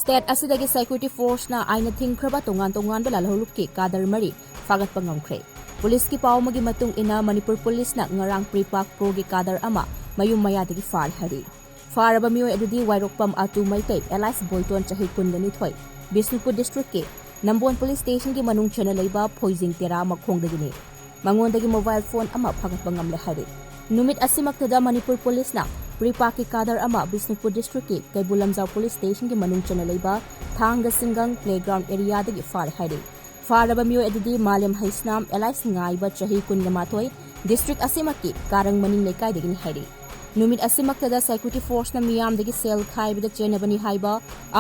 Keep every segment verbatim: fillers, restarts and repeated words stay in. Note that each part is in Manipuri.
State ꯑꯁꯤꯗꯒꯤ security forceꯅ ꯑꯥꯏꯟꯅ ꯊꯤꯡꯈ꯭ꯔꯕ ꯇꯣꯉꯥꯟ ꯇꯣꯉꯥꯟꯕ ꯂꯥꯜꯍꯧꯂꯨꯞꯀꯤ ꯀꯥꯗꯔ ꯃꯔꯤ ꯐꯥꯒꯠꯄ ꯉꯝꯈ꯭ꯔꯦ꯫ ꯄꯨꯂꯤꯁꯀꯤ ꯄꯥꯎ ꯑꯃꯒꯤ ꯃꯇꯨꯡ ꯏꯟꯅ, ꯃꯅꯤꯄꯨꯔ ꯄꯨꯂꯤꯁꯅ ꯉꯔꯥꯡ PREPAK proꯒꯤ ꯀꯥꯗꯔ ꯑꯃ ꯃꯌꯨꯝ ꯃꯌꯥꯗꯒꯤ ꯐꯥꯔꯦ ꯍꯥꯏꯔꯤ꯫ ꯐꯥꯔꯕ ꯃꯤꯑꯣꯏ ꯑꯗꯨꯗꯤ ꯋꯥꯏꯔꯣꯛꯄꯝ ꯑꯥꯇꯨ ꯃꯩꯇꯩ alias ꯕꯣꯏꯇꯣꯟ, ꯆꯍꯤ ꯀꯨꯟꯒ ꯅꯤꯊꯣꯏ, ꯕꯤꯁꯅꯨꯄꯨꯔ districtꯀꯤ ꯅꯝꯕꯣꯜ police stationꯒꯤ ꯃꯅꯨꯡ ꯆꯟꯅ ꯂꯩꯕ ꯐꯣꯏꯖꯤꯡ ꯇꯦꯔꯥ ꯃꯈꯣꯡꯗꯒꯤꯅꯤ꯫ ꯃꯉꯣꯟꯗꯒꯤ mobile phone ꯑꯃ ꯐꯥꯒꯠꯄ ꯉꯝꯂꯦ ꯍꯥꯏꯔꯤ꯫ ꯅꯨꯃꯤꯠ ꯑꯁꯤꯃꯛꯇꯗ ꯃꯅꯤꯄꯨꯔ ꯄꯨꯂꯤꯁꯅ PREPAKꯀꯤ ꯀꯥꯗꯔ ꯑꯃ ꯕꯤꯁꯅꯨꯄꯨꯔ districtꯀꯤ ꯀꯩꯕꯨꯜ ꯂꯝꯖꯥꯎ police stationꯒꯤ ꯃꯅꯨꯡ ꯆꯟꯅ ꯂꯩꯕ ꯊꯥꯡꯒ ꯁꯤꯡꯒꯪ playground areaꯗꯒꯤ ꯐꯥꯔꯦ ꯍꯥꯏꯔꯤ꯫ ꯐꯥꯔꯕ ꯃꯤꯑꯣꯏ ꯑꯗꯨꯗꯤ ꯃꯥꯂꯦꯝ ꯍꯩꯁꯅꯥꯝ alias ꯉꯥꯏꯕ, ꯆꯍꯤ ꯀꯨꯟꯒ ꯃꯥꯊꯣꯏ, district ꯑꯁꯤꯃꯛꯀꯤ ꯀꯥꯔꯪ ꯃꯅꯤꯡ ꯂꯩꯀꯥꯏꯗꯒꯤꯅꯤ ꯍꯥꯏꯔꯤ꯫ ꯅꯨꯃꯤꯠ ꯑꯁꯤꯃꯛꯇꯗ security forceꯅ ꯃꯤꯌꯥꯝꯗꯒꯤ ꯁꯦꯜ ꯈꯥꯏꯕꯗ ꯆꯦꯟꯅꯕꯅꯤ ꯍꯥꯏꯕ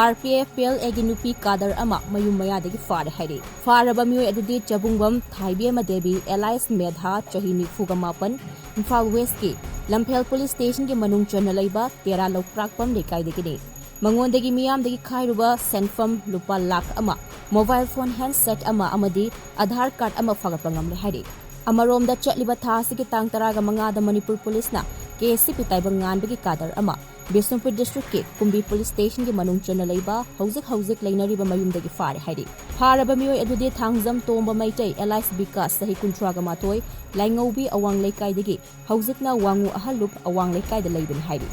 RPFPLAꯒꯤ ꯅꯨꯄꯤ ꯀꯥꯗꯔ ꯑꯃ ꯃꯌꯨꯝ ꯃꯌꯥꯗꯒꯤ ꯐꯥꯔꯦ ꯍꯥꯏꯔꯤ꯫ ꯐꯥꯔꯕ ꯃꯤꯑꯣꯏ ꯑꯗꯨꯗꯤ ꯆꯕꯨꯡꯕꯝ ꯊꯥꯏꯕꯦꯝꯃ ꯗꯦꯕꯤ alias ꯃꯦꯙꯥ, ꯆꯍꯤ ꯅꯤꯐꯨꯒ ꯃꯥꯄꯟ, ꯏꯝꯐꯥꯜ Westꯀꯤ ꯂꯝꯐꯦꯜ police stationꯒꯤ ꯃꯅꯨꯡ ꯆꯟꯅ ꯂꯩꯕ ꯇꯦꯔꯥ ꯂꯧꯀ꯭ꯔꯥꯛꯄꯝ ꯂꯩꯀꯥꯏꯗꯒꯤꯅꯤ꯫ ꯃꯉꯣꯟꯗꯒꯤ ꯃꯤꯌꯥꯝꯗꯒꯤ ꯈꯥꯏꯔꯨꯕ ꯁꯦꯟꯐꯝ ꯂꯨꯄꯥ ꯂꯥꯈ ꯑꯃ, mobile phone handset ꯑꯃ ꯑꯃꯗꯤ Aadhaar card ꯑꯃ ꯐꯥꯒꯠꯄ ꯉꯝꯂꯦ ꯍꯥꯏꯔꯤ꯫ ꯑꯃꯔꯣꯝꯗ, ꯆꯠꯂꯤꯕ ꯊꯥ ꯑꯁꯤꯒꯤ ꯇꯥꯡ ꯇꯔꯥꯒ ꯃꯉꯥꯗ ꯃꯅꯤꯄꯨꯔ ꯄꯨꯂꯤꯁꯅ KCP ꯇꯥꯏꯕꯪ ꯉꯥꯟꯕꯒꯤ ꯀꯥꯗꯔ ꯑꯃ ꯕꯤꯁꯅꯨꯄꯨꯔ districtꯀꯤ ꯀꯨꯝꯕꯤ police stationꯒꯤ ꯃꯅꯨꯡ ꯆꯟꯅ ꯂꯩꯕ ꯍꯧꯖꯤꯛ ꯍꯧꯖꯤꯛ ꯂꯩꯅꯔꯤꯕ ꯃꯌꯨꯝꯗꯒꯤ ꯐꯥꯔꯦ ꯍꯥꯏꯔꯤ꯫ ꯐꯥꯔꯕ ꯃꯤꯑꯣꯏ ꯑꯗꯨꯗꯤ ꯊꯥꯡꯖꯝ ꯇꯣꯝꯕ ꯃꯩꯇꯩ alias ꯕꯤꯀꯥꯁ, ꯆꯍꯤ ꯀꯨꯟꯊ꯭ꯔꯥꯒ ꯃꯥꯊꯣꯏ, ꯂꯥꯏꯉꯧꯕꯤ ꯑꯋꯥꯡ ꯂꯩꯀꯥꯏꯗꯒꯤ, ꯍꯧꯖꯤꯛꯅ ꯋꯥꯉꯨ ꯑꯍꯜꯂꯨꯞ ꯑꯋꯥꯡ ꯂꯩꯀꯥꯏꯗ ꯂꯩꯕꯅꯤ ꯍꯥꯏꯔꯤ꯫